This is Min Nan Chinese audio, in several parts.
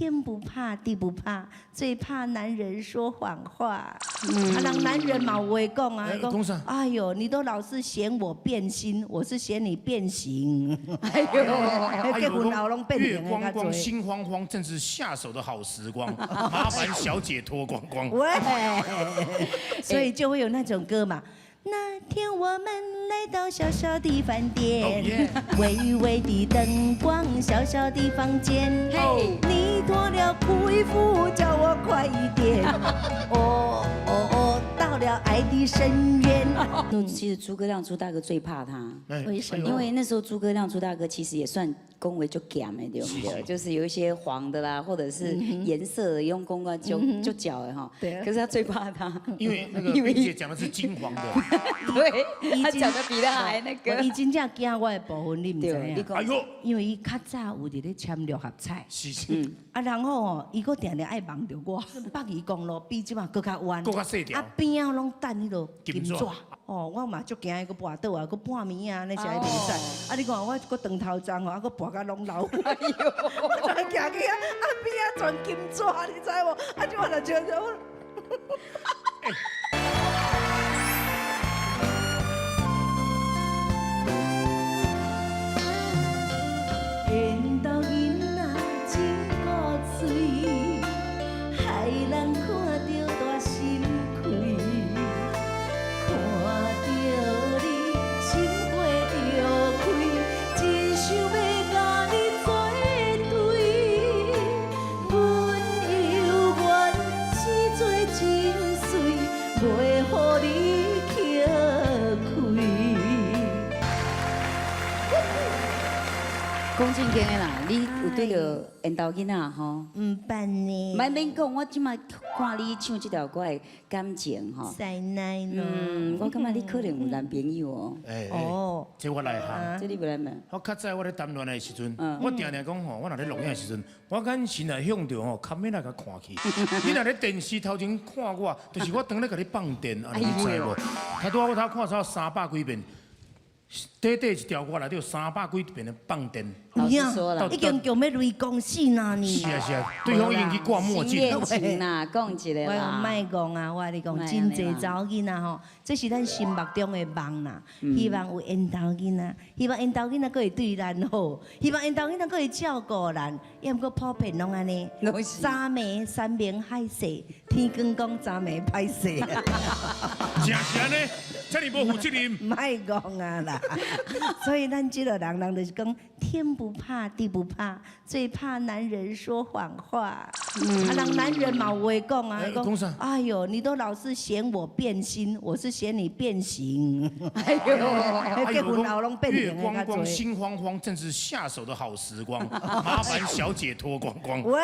天不怕地不怕，最怕男人說謊話。啊，人男人嘛有話講啊，講啥？哎呦，你都老是嫌我變心，我是嫌你變形。哎呦，結婚後攏變月形的光光，較濟。心慌慌，正是下手的好時光。麻煩小姐脫光光。喂，所以就會有那種歌嘛。那天我們來到小小的飯店， Oh yeah，微微的燈光，小小的房間。嘿，你脫了褲衣服，叫我快一點。哦哦哦，到了愛的深淵。那其實諸葛亮朱大哥最怕他，為什麼？因為那時候諸葛亮朱大哥其實也算講話足鹹的，對不對？就是有一些黃的啦，或者是顏色的，用公關就就腳的哈。對。可是他最怕他，因為那個冰姐講的是金黃的。對，他講的比他還那個。伊真正驚我的部分，你毋知影。哎呦，因為伊較早有佇咧簽六合彩。是是。啊，然後吼，伊閣定定愛望著我。北宜公路比這馬閣較彎。閣較細條。啊，邊仔攏等彼個金紙。哦，我嘛足驚伊閣跋倒啊，閣半暝啊，那時還袂使。啊，你看我閣長頭鬃吼，啊，閣跋甲攏流。哎呦，我就行去啊，啊邊仔全金紙，你知無？啊，這我就笑笑。緣投囡仔真古錐，害人看著大心開。看著你心花著開，真想欲共你做對。阮猶原是做真媠，袂予你放開。講正經的啦，你有對著緣投囡仔吼？毋捌呢。莫免講，我這擺看你唱這條歌的感情吼。師奶咯。嗯，我感覺你可能有男朋友哦。哎哦，這我內行。這你無來問。我較早我咧談戀愛的時陣，我定定講吼，我若咧錄影的時陣，我眼神若向著吼，較免來共看去。你若咧電視頭前看我，就是我當咧共你放電，按呢你知無？頭拄仔我頭看咗300幾遍。短短一條歌內底有300幾遍的放電。老實說啦，已經叫欲雷公死啦呢。是啊是啊，對方已經去掛墨鏡。戀情啦，講一個啦。我莫講啊，我共你講，真濟查某囡仔吼，這是咱心目中的夢啦。希望有緣投囡仔，希望緣投囡仔閣會對咱好，希望緣投囡仔閣會照顧咱。抑毋過普遍攏按呢，三暝山盟海誓，天公公昨暝歹勢。真是按呢，遮爾無負責任。莫講啊啦，所以咱這個人，人就是講天不怕地不怕，最怕男人說謊話。啊，人男人嘛有話講啊，講啥？哎呦，你都老是嫌我變心，我是嫌你變形。哎呦，結婚後攏變形月光光，心慌慌，正是下手的好時光。麻煩小姐脫光光。喂，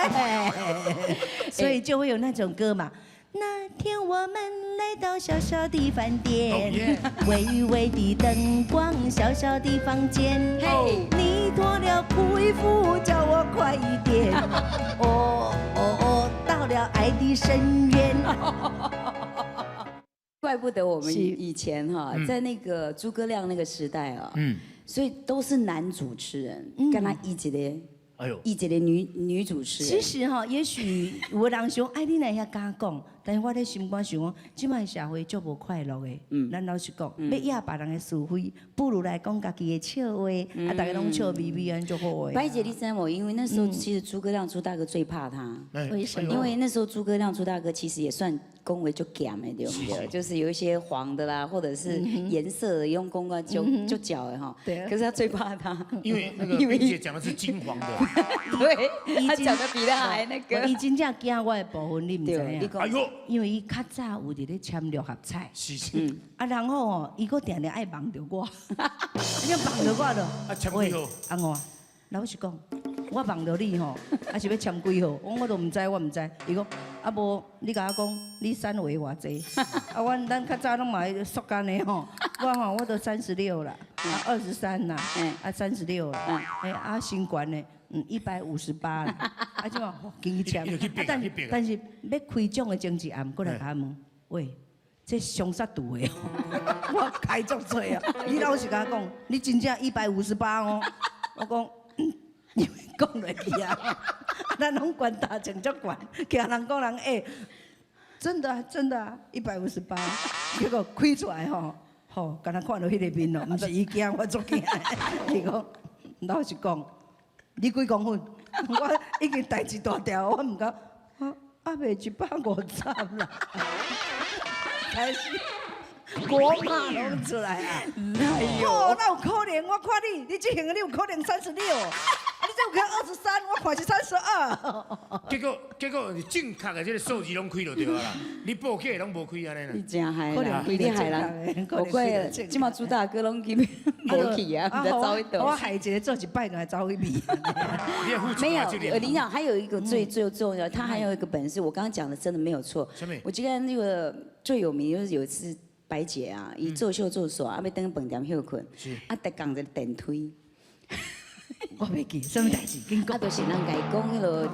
所以就會有那種歌嘛。那天我們來到小小的飯店，微微的燈光，小小的房間。你脫了褲衣服，叫我快一點。哦哦哦，到了愛的深淵。怪不得我們以前哈，在那個諸葛亮那個時代啊，所以都是男主持人，跟他一直的。哎呦，伊一個女主持人。其實哈，也許有人想，哎，你若遐敢講，但是我咧心肝想講，這擺社會足無快樂的。咱老實講，欲惹別人的是非，不如來講家己的笑話，啊，大家攏笑眯眯按呢就好的。白姐，你知無？因為那時候其實諸葛亮朱大哥最怕他。為什麼？因為那時候諸葛亮朱大哥其實也算講話足鹹的，對不對？就是有一些黃的啦，或者是顏色的，用公關就就腳的哈。對。可是他最怕他，因為那個冰姐講的是金黃的。對，他講的比他還那個。伊真正驚我的部分，你毋知影。哎呦，因為伊較早有佇咧簽六合彩。是是。啊，然後吼，伊閣定定愛望著我，你望著我囉。啊，簽幾號？阿我，老實講，我望著你吼，啊是欲簽幾號？我都毋知，我毋知。伊講，啊無，你共我講，你三圍偌濟？啊，阮咱較早攏嘛縮間的吼，我吼我都36啦，啊23啦，啊36啦，哎啊身懸的。158啦，啊這馬緊去簽，啊但是欲開獎的前一暗，閣來共我問，喂，這相殺賭的，我開足濟啊！你老實共我講，你真正一百五十八哦？我講，因為講落去啊，咱攏懸大情足懸，驚人講人欸，真的真的啊，158，結果開出來吼，吼，敢若看著彼个面咯，毋是伊驚，我足驚。伊講，老實講，你幾公分？我已經代誌大條，我毋敢，啊，啊袂150啦，開始國罵攏出來啊！哎呦，哪有可能？我看你，你這型你有可能36，啊，你這有可能23，我看是32。結果正確的這個數字攏開就對啦，你報假攏無開按呢。你真害啦，你害啦，無怪這馬朱大哥攏去無去啊，毋知走去佗。我害一个做一擺就來走去味。沒有，我跟你講，還有一個最最重要，他還有一個本事，我剛剛講的真的沒有錯。我記得那個最有名就是有一次白姐啊，伊做秀做煞，啊欲轉飯店歇睏，啊佇仝一个電梯。我袂記，啥物代誌？緊講。啊，就是人共伊講彼个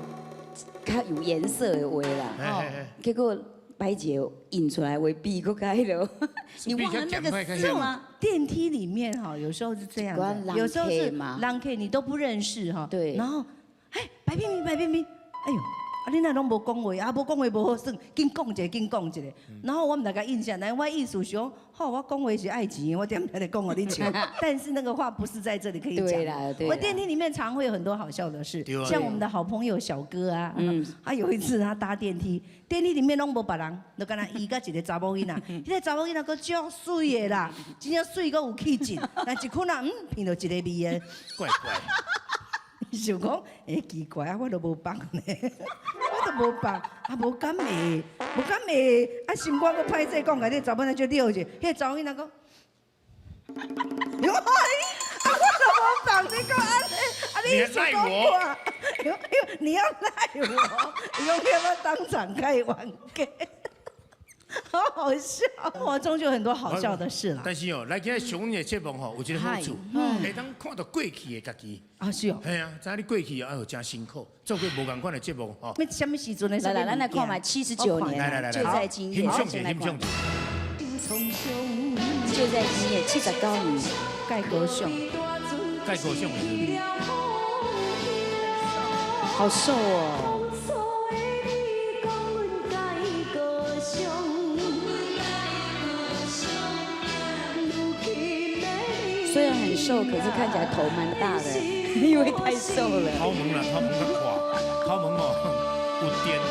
較有顏色的話啦。結果白姐印出來話比閣較彼个，你忘了那個是嗎？電梯裡面哈，有時候是這樣的，有時候是人客你都不認識哈。對。然後，哎，白冰冰，白冰冰，哎喲。啊！你若攏無講話，啊無講話無好耍，緊講一个，緊講一个。然後我毋知共印象，但我意思是講，吼，我講話是愛錢，我踮遐咧講予你笑。但是那個話不是在這裡可以講。對啦，對。我電梯裡面常會有很多好笑的事，像我們的好朋友小哥啊，他有一次他搭電梯，電梯裡面攏無別人，就干焦伊佮一个查某囡仔，彼个查某囡仔閣足媠的啦，真正媠閣有氣質，但一困啊，聞著一个味的，怪怪。想講，欸，奇怪啊，我都無放呢，我都無放，啊，無敢會，無敢會，啊，心肝閣歹勢講，共這查某囡仔就溜者，彼个查某囡仔講，你啊，我都無放，你講按呢，啊，你你賴我，你要賴我，用要不要當場開玩笑？好好笑，生活中就很多好笑的事啦。但是哦，來今日上阮的節目吼，有一個好處，會當看著過去的家己。啊是哦。係啊，知影你過去哎喲誠辛苦，做過無仝款的節目吼。欲啥物時陣的？來來，咱來看覓79年，來來來，就在今夜。欣賞者，欣賞者。就在今夜，79年，蓋高雄。蓋高雄。好瘦哦。雖然很瘦，可是看起來頭蠻大的，因為太瘦了。頭毛啦，頭毛較闊，頭毛哦有電的。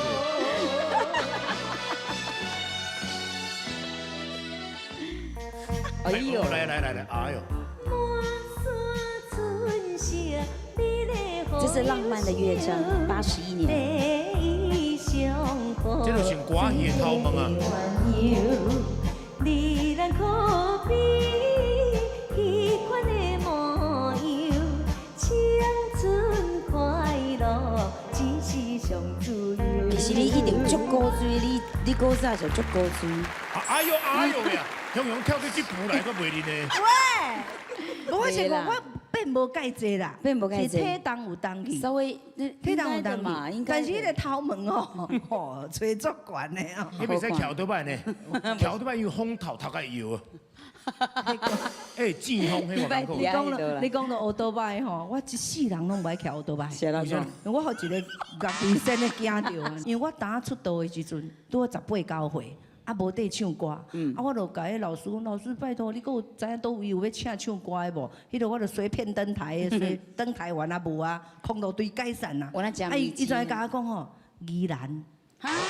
哎呦！來來來來，哎呦！這是浪漫的樂章，81年。這就是歌戲的頭毛啊。其實你一定足古錐，你古早就足古錐。哎呦哎呦呀！雄雄跳到這步來，閣袂認呢。喂，我是講我變無介濟啦，變無介濟，是體重有重去，稍微體重有重去，但是彼个頭毛哦，吼，吹足懸的哦。你袂使翘倒擺呢，翹倒擺有風頭頭較搖啊。欸，旋風彼個艰苦。你講到烏多擺吼，我一世人攏無愛騎烏多擺。我予一个樂醫生咧驚著啊，因為我當出道的時陣，拄好十八九歲。啊，無得唱歌，啊，我就共彼老師講，老師拜託，你閣有知影佗位有欲請唱歌的無？彼个我就隨便登台，隨登台完啊無啊，空落隊解散啊。啊，伊就來共我講吼，宜蘭，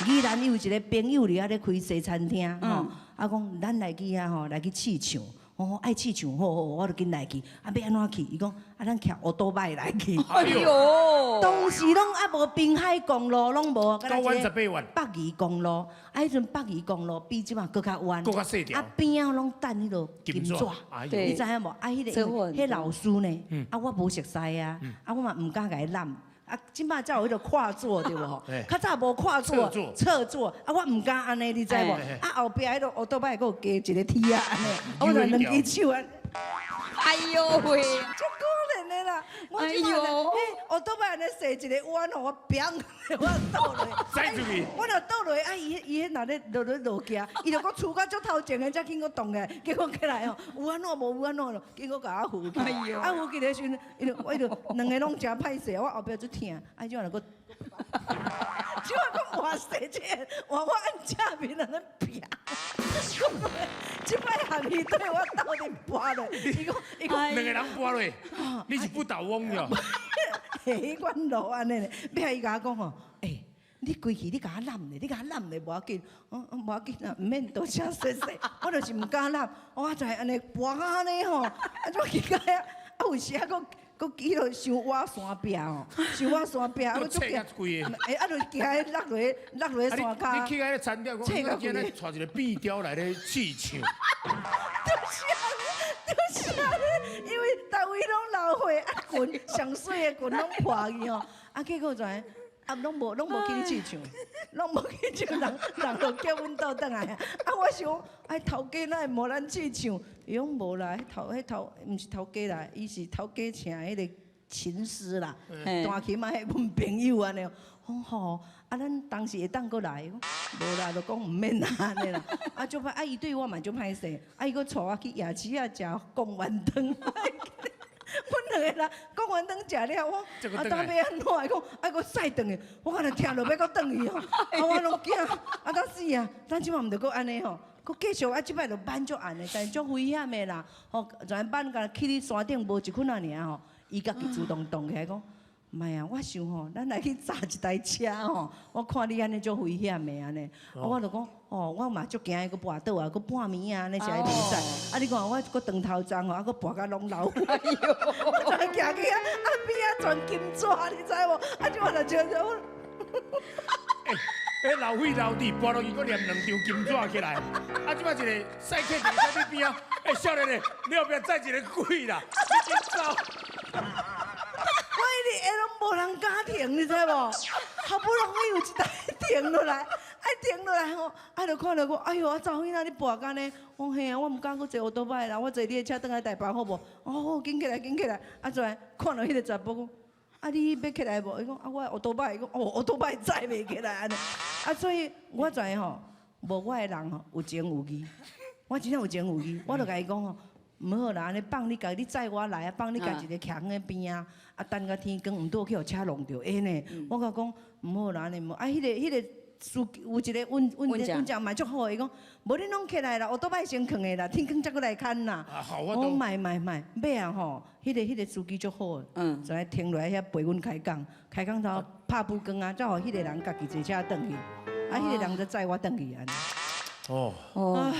宜蘭伊有一个朋友佇遐咧開西餐廳，吼，啊講咱來去遐吼，來去試唱。哦，愛試唱，好好，我就緊來去。啊，欲按怎去？伊講啊，咱騎烏多擺來去。哎喲，當時攏猶無濱海公路，攏無。9彎18彎。北宜公路，啊，彼陣北宜公路比這馬閣較彎。閣較細條。啊，邊仔攏等彼个金紙。你知影無？啊，彼个彼老師呢？啊，我無熟似啊，啊，我嘛毋敢共伊攬。啊，這擺才有彼个跨座對無？較早無跨座，側座。啊，我毋敢按呢，你知無？啊，後壁彼个烏多擺閣有加一个鐵仔按呢，我就兩支手按。哎喲喂，足可憐的尼啦，我這擺嘿，我倒擺按呢踅一个彎吼，我砰，我倒落，栽出去。我若倒落，啊伊伊彼若咧落咧落行，伊就閣出到足頭前的，才緊閣動起來，結果起來吼，有按怎無有按怎咯，結果共我扶起來，啊扶起來時陣，伊就我就兩个攏誠歹勢，我後壁足疼，啊這樣閣，這樣閣換踅這个，換我按正面按呢拚。這擺合伊對我鬥陣跋落，伊講伊講兩個人跋落，你是不倒翁喲。彼款路按呢咧，尾仔伊共我講吼，欸，你規氣你共我攬咧，你共我攬咧無要緊，無要緊啊，毋免多謝謝謝，我就是毋敢攬，我就係按呢跋按呢吼，啊怎奇怪啊？啊有時啊，閣閣起落傷倚山壁吼，傷倚山壁，啊，閣切較規个。欸，啊，就行落落落落山跤。你去彼个餐廳，講今日帶一個壁雕來咧試唱。就是按呢，就是按呢，因為逐位攏流血，啊裙上媠的裙攏破去吼，啊結果怎？啊，攏無攏無去試唱，攏無去唱，人人就叫阮倒轉來啊！啊，我想，哎，頭家哪會無咱試唱？伊講無啦，彼頭彼頭毋是頭家啦，伊是頭家請彼個琴師啦，彈琴啊，彼阮朋友按呢。講吼，啊，咱當時會當閣來？無啦，就講毋免啦，按呢啦。啊，足歹，啊，伊對我嘛足歹勢，啊，伊閣帶我去夜市仔食貢丸湯。阮兩個人貢丸湯食了，我啊，當欲按怎？伊講愛閣駛轉去，我敢若聽著欲閣轉去吼，啊，我攏驚，啊，當死啊！咱這擺毋著閣按呢吼，閣繼續啊，這擺就挽足按的，但是足危險的啦。吼，就按挽共去你山頂無一寸仔爾吼，伊家己主動動起來講。莫啊！我想吼，咱來去載一台車吼，我看你按呢足危險的按呢，我就講，哦，我嘛足驚伊閣跋倒啊，閣半暝啊，按呢是愛袂使。啊，你看我閣長頭鬃吼，啊，閣跋甲攏流。我就行去啊，啊邊仔全金紙，你知無？啊，這我就笑笑。欸，流血流滴，跋落去閣粘兩張金紙起來。啊，這擺一个賽客佇你邊仔，欸，少年的，你後壁載一个鬼啦，你緊走。我一直下攏無人敢停，你知無？好不容易有一台停落來，啊停落來吼，啊就看著我，哎喲，啊查某囡仔你跋甲按呢？我講嘿啊，我毋敢閣坐歐多擺啦，我坐你的車轉來台北好無？哦，緊起來，緊起來！啊，怎看著彼個查埔講，啊你欲起來無？伊講啊我歐多擺，伊講哦歐多擺載袂起來按呢。啊所以我知吼，無我的人吼有情有義，我真正有情有義，我就共伊講吼。毋好啦，按呢放你家，你載我來啊，放你家一个徛佇邊仔，啊等到天光，毋拄去予車弄著，會呢。我共講毋好啦，按呢毋好。啊，彼个彼个司機有一个阮阮阮姐嘛足好，伊講無你攏起來啦，歐多擺先囥的啦，天光才閣來牽啦。我講莫莫莫，尾仔吼，彼个彼个司機足好的，就來停落來遐陪阮開講，開講頭拍補光啊，才予彼个人家己坐車轉去，啊，彼个人才載我轉去按呢。哦。哦。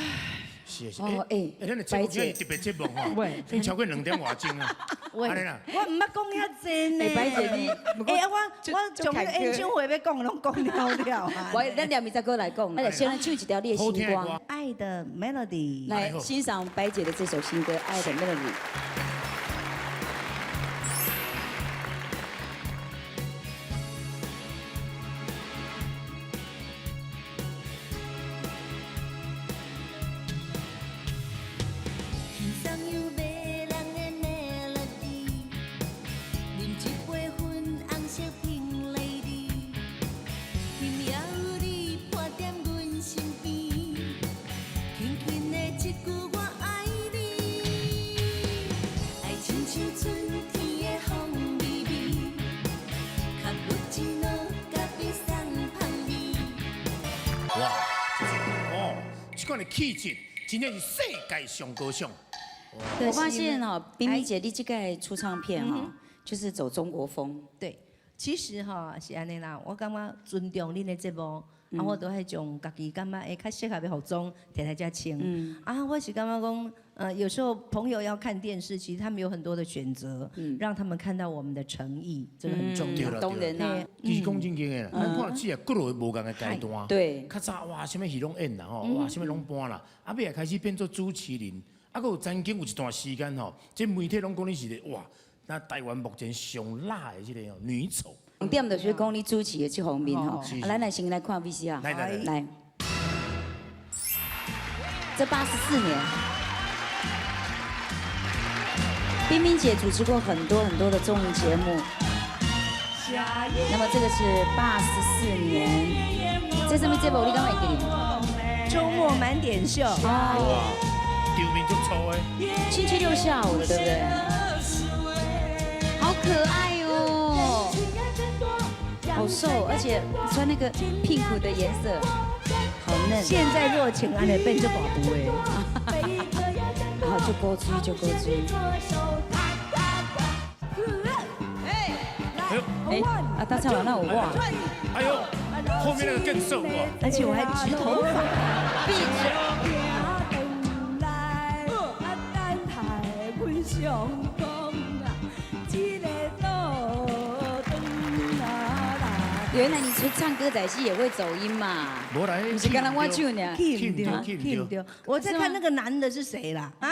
是是，欸，咱的節目今日特別節目吼，已經超過兩點外鐘啊。我毋捌講遐濟呢。白姐你，欸，我我將彼个演唱會欲講攏講了了啊。我咱兩面再過來講，來先來唱一條你的新歌，愛的 Melody，來欣賞白姐的這首新歌《愛的 Melody》。欣賞又迷人的 melody，啉一杯粉紅色 Pink Lady，今夜有你伴踮阮身邊，輕輕的一句我愛你，愛親像春天的風微微，卡布奇諾咖啡送香味。哇，哦，這款的氣質真正是世界上高尚。我發現哦，冰冰姐你這個出唱片哈，就是走中國風。對，其實吼是按呢啦，我感覺尊重恁的節目，啊，我都愛將家己感覺會較適合的服裝摕來遮穿。啊，我是感覺講，有時候朋友要看電視，其實他們有很多的選擇，讓他們看到我們的誠意，這個很重要。當然啦，其實講真經的啦，咱看只啊，幾落無仝的階段。對。較早哇，啥物戲攏演啦吼，哇，啥物攏搬啦，啊，尾仔開始變做主持人。啊，閣有曾經有一段時間吼，這媒體攏講你是個哇，那台灣目前上辣的這個女丑。重點就是講你主持的這方面吼，啊，咱來先來看 VCR，來來來，這84年，冰冰姐主持過很多很多的綜藝節目。那麼這個是84年，這什麼節目你敢會記得？周末滿點秀。哦，場面足粗的。星期六下午的，對不對？好可愛哦，好瘦，而且穿那個 pink 的顏色，好嫩。現在若穿按呢變做大步的。好，就古錐，就古錐。哎，啊，他唱完那我哇，哎呦，後面那個更瘦哦，而且我還直頭髮，閉嘴。原來你出唱歌仔戲也會走音嘛？沒來，不是剛剛我唱呢。聽唔到，聽唔到。我在看那個男的是誰啦？啊？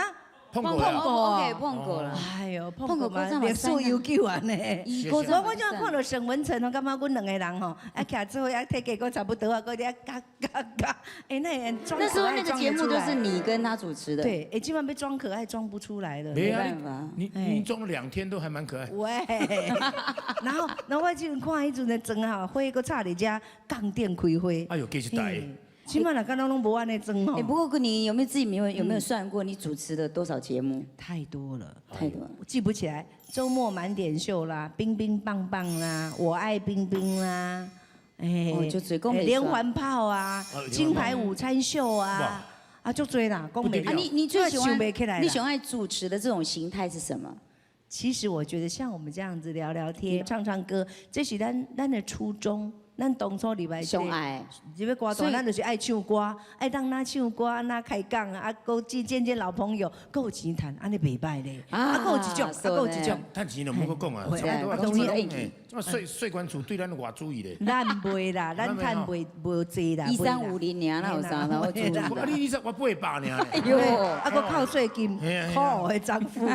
碰過碰過，OK，碰過啦。哎呦，碰過嘛，歷史悠久啊呢。我這看到沈文成，我感覺阮兩個人吼，啊，徛做伙啊，體格閣差不多啊，閣咧嘎嘎嘎。哎，那那時候那個節目都是你跟他主持的。對，哎，今晚被裝可愛裝不出來了。沒辦法，你裝2天都還蠻可愛。喂，然後，然後我這陣看彼陣的妝哈，花閣插佇遮，鋼電開花。哎呦，繼續帶。起碼若敢攏無按呢裝吼。哎，不過你有沒有自己有沒有算過你主持的多少節目？太多了，太多了，記不起來。週末滿點秀啦，冰冰棒棒啦，我愛冰冰啦，哎，就嘴講連環炮啊，金牌午餐秀啊，啊，足濟啦，講袂。啊，你最喜歡你喜歡主持的這種形態是什麼？其實我覺得像我們這樣子聊聊天、唱唱歌，這是咱的初衷。咱當初入來，上愛入去歌壇，咱就是愛唱歌，愛當哪唱歌，哪開講，啊，閣見見見老朋友，閣有錢趁，按呢袂䆀咧。啊，閣有一種，啊，閣有一種。趁錢就毋好講啊，差不多。這麼稅管處對咱偌注意咧？咱袂啦，咱趁袂無濟啦。1350爾，哪有啥？哪有注意？啊，你你我800爾。哎喲，啊，閣扣稅金，可惡的政府。